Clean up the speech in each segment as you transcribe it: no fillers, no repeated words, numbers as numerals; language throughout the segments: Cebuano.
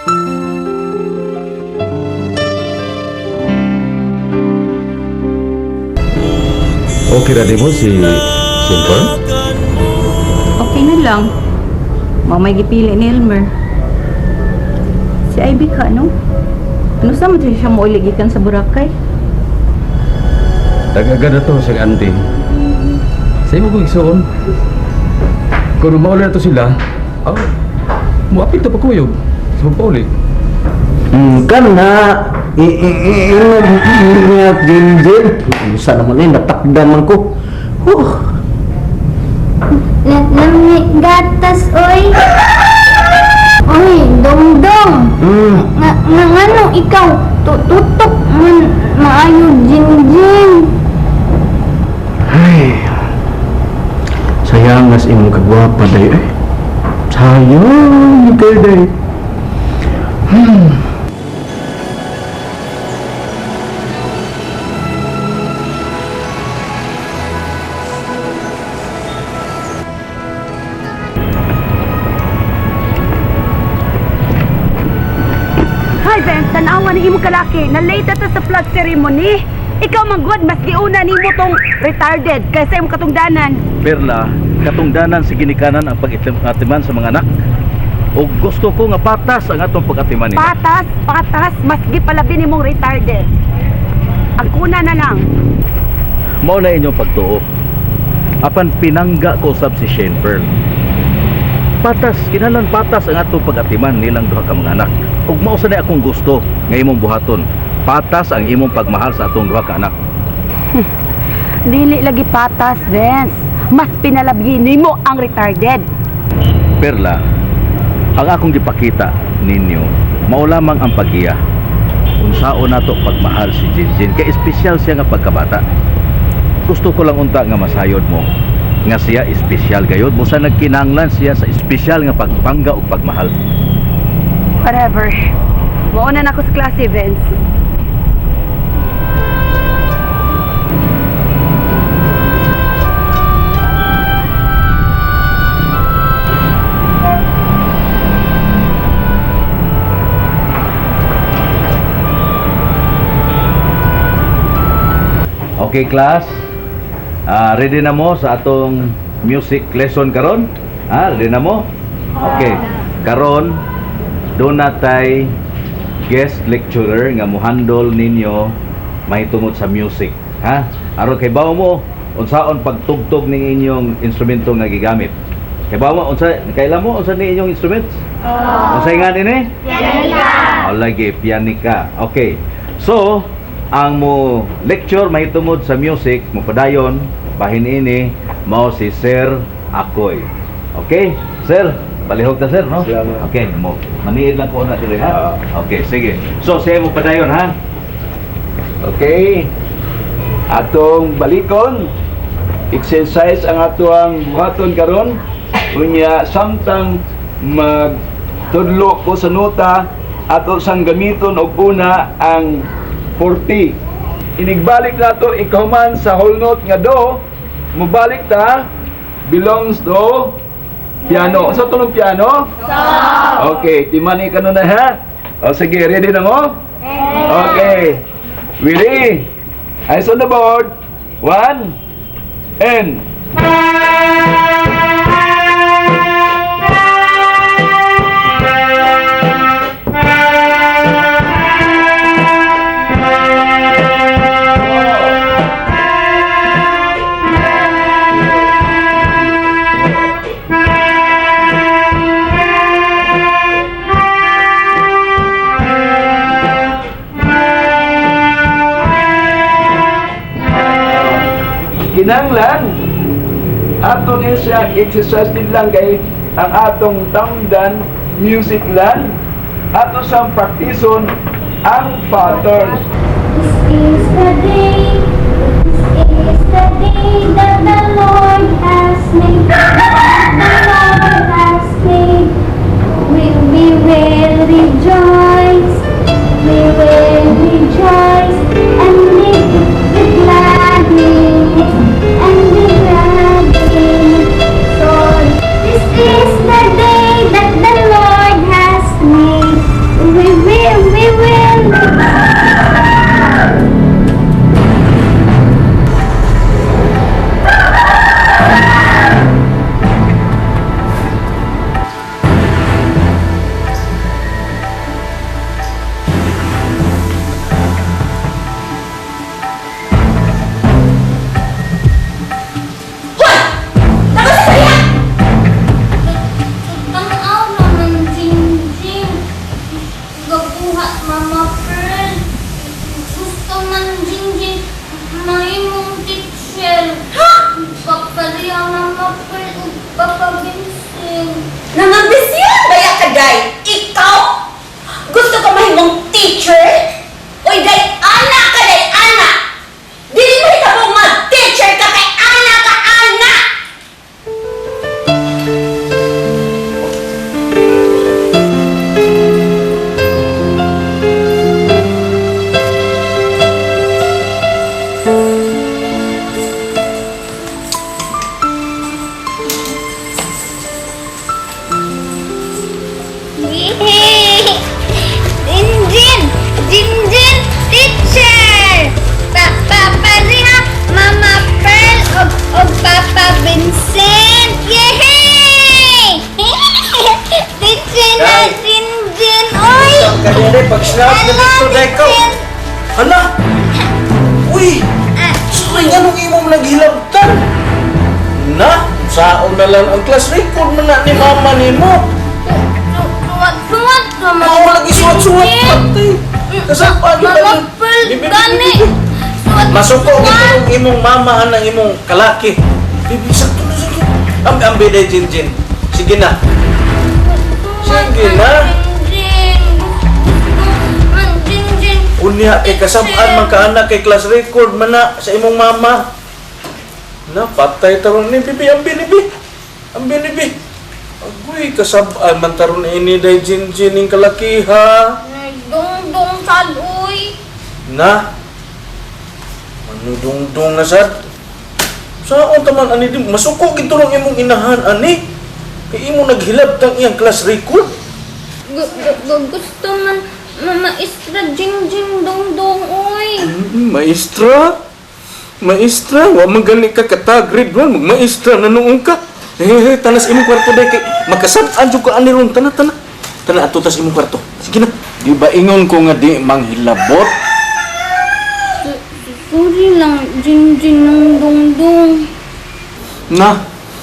Okay ra mo si Silver? Okay na lang. Mao may gipili ni Elmer. Si Ivy ka, no? Ano sa man siya mo gikan sa Boracay? Dagaga na to sa auntie. Sa imo kong igsuon. Kung maula na to sila, oh, muapil to pagkuyog. Sa pagpauli. Kan na ingat Jinjin. Unsa naman eh, natakda man ko. Huh. Lami gatas, oy. Oy, dongdong. Nga, nga ngano ikaw tututok man maayo jinjin. Ay. Sayang as imong kagwapa day eh. Sayang kay day. Hi, Ben. Tanawa ni imong kalaki. Na late ta sa flag ceremony. Ikaw man good, mas giuna nimo tong retarded kaysa imong katungdanan. Perla, katungdanan si ginikanan ang pag-atiman sa mga anak. O gusto ko nga patas ang atong pag-atiman nila. Patas, patas, mas gipalabi nimong retarded. Ang kuna na lang. Mao na inyong pagtuo. Apan pinangga ko sab si Shane Pearl. Patas, kinahanglan patas ang atong pag-atiman nilang duha ka mga anak. Ug mao sa akong gusto nga imong buhaton. Patas ang imong pagmahal sa atong duha ka anak. Dili lagi patas, Vince. Mas pinalabi nimo ang retarded. Perla, ang akong gipakita ninyo, mao lamang ang paggiya. Unsaon nato pagmahal si Jinjin kay espesyal siya nga pagkabata. Gusto ko lang unta nga masayod mo nga siya espesyal gayod busa nagkinahanglan siya sa espesyal nga pagpangga ug pagmahal. Whatever. Mauna na ako sa klase, Vince. Okay class, ah, ready na mo sa atong music lesson karon? Ah, ready na mo? Okay. Karon doon natay guest lecturer nga mohandle ninyo mahitungod sa music, ha? Aron kay bawo mo unsaon pagtugtog ning inyong instrumento nga gigamit. Kay bawo mo unsa kailan mo unsa ni inyong instruments? Unsay nga nini? Pianika. Oh, lagi pianika. Okay. So, ang mo lecture mahitungod sa music mo padayon bahin ini mao si Sir Akoy. Okay, sir, palihog ta sir, no? Salamat. Okay, mo maniid lang ko na diri ha. Okay, sige. So, siya mo padayon ha. Okay. Atong balikon, exercise ang atoang buhaton karon. Unya samtang magtudlo ko sa nota, ato sang gamiton og una ang 40. Inigbalik nato ikahuman sa whole note nga do, mubalik ta belongs to piano. Sa tunog piano? Okay, timani ka nun na ha. O sige, ready na mo? Okay. Ready? Eyes on the board. One and kinanglan ato ni siya exercise din lang kay ang atong tamdan music lang ato siyang praktison ang patterns. This is the day, this is the day that the Lord has made. That the Lord has made. We will rejoice, we will rejoice and be glad in it, and be glad in it. So this is the day that the Lord has made. Yay! Jinjin! Jinjin teacher! Papa Riha, Mama Pearl, og Papa Vincent! Yay! Teacher na Jinjin! Oy! Kanina pag-snap na Hello, dito deko. Jinjin! Hala! Uy! Ah, Sorry, anong imong naghilabtan? Na, saon na lang ang class record man na ni mama nimo. Suwat-suwat ka man. Ako lagi suwat-suwat pati. Kasapaan Mama Pearl, gani! Suwat- Masuko suwat. gid ang imong mama anang imong kalaki. Bibi, sakto na sige. Ambi ambi day Jin Jin. Sige na. Sige na. Jinjin! Jinjin! Unya kay kasab-an man ka anak kay class record man na sa imong mama. Na patay taron ni bibi ambi ni bi. Ambi ni bi. Agoy kasab-an man taron ini day Jin Jin ning kalaki ha. Dungdung sad, uy! Na. Manudungdung na sad. Saon ta man ani di masuko gid turong imong inahan ani. Kay imo naghilabtang iyang class record. Gusto man mamaestra Jingjing Dongdong, oy. Maestra? Maestra, wa man gani ka kata grade 1, magmaestra na noon ka. Eh, tanas imong kwarto day kay makasab-an jud ka ani ron tana tana. Tana ato tas imong kwarto. Sige na. Di ba ingon ko nga di manghilabot? Sorry lang, Jingjing ng Dongdong. Na,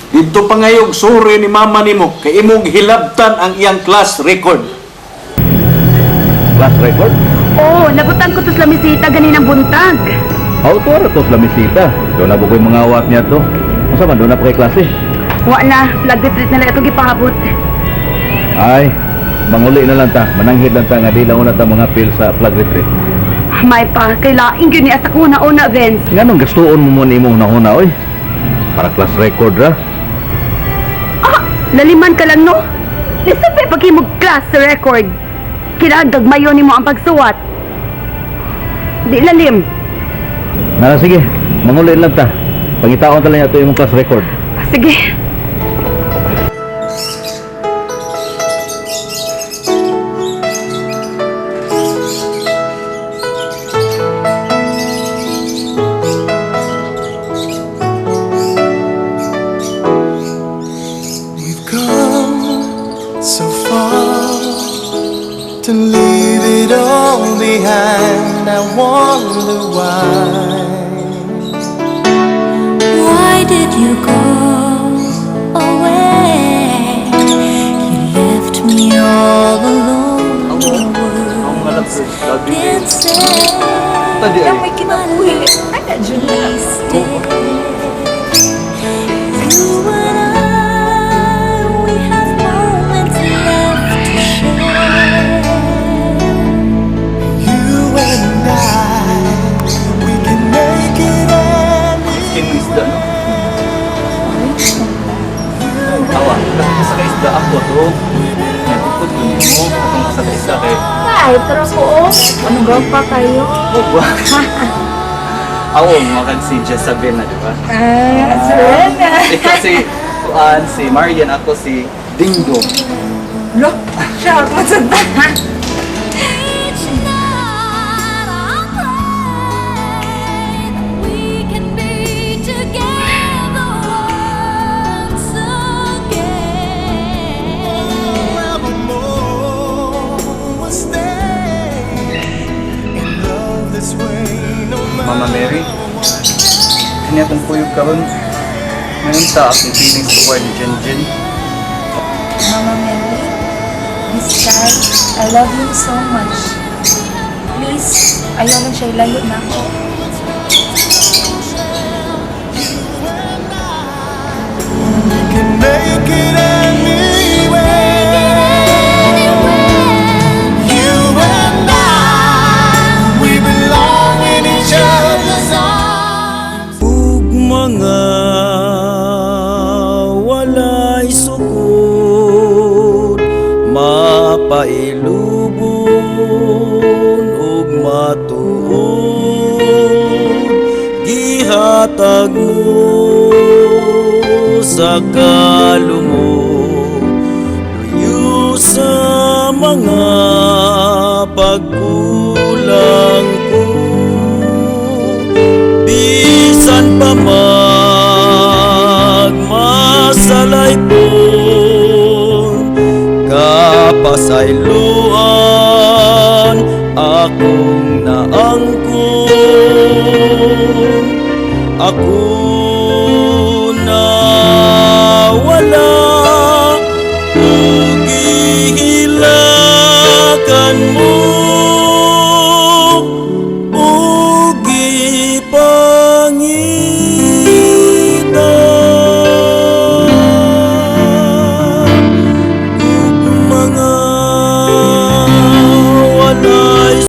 dito pa ngayog sorry ni mama nimo kay imong hilabtan ang iyang class record. Class record? Oo, nabutan ko to sa lamisita ganinang buntag. Auto ra to sa lamisita. Doon na bukoy mga awat niya to. Unsa man doon na pa kay klase? Wa na, flag retreat na lang itong gipahabot. Ay, manguli na lang ta. Mananghid lang ta nga di lang una ta mga pil sa flag retreat. May pa, kay laing gyud ni asa ko una Vince. Nganong gastuon mo mo ni imong nahuna oy? Para class record ra. Ah, laliman ka lang no. Lisod pa pag class record. Kailangan gagmayon nimo ang pagsuwat. Di lalim. Nara sige, manguli lang ta. Pangitaon ta lang ato imong class record. Sige. We've come so far to leave it all behind. I wonder why. Why did you go away? You left me all alone. Words been said. May kinabuhi. Ay, na, Please stay. You and I, we have moments left to share. You and I, we can make it Skin isda, no? Awa, kasi sa isda ako to. Nagtukod ko nimo atong sa isda kay Ay, pero ko, oh. Ano pa kayo? Oh, ba? Awo, mga si Jezabel na, di ba? Ah, Ikaw si Kuan, si Marian, ako si Dingdong. Lo, siya ako sa Each night I pray that we can be together once again. Forevermore, we'll stay in love this way. No Mama Mary, matter what. Kanya akong kuyog karon. Ngayon sa akong feelings toward Jinjin. Mama Mary, this guy, I love him so much. Please, ayaw lang siya ilayo na ako. We can make it anywhere. You and I, we belong in each other's arms. Ug mga walay sukod mapailubon ug matuod gihatag mo sa kalungo luyo sa Pagkulang ko. Bisan pa magmasalaypon, kapasayloan akong naangkon. Ako na wala ug gihilakan mo.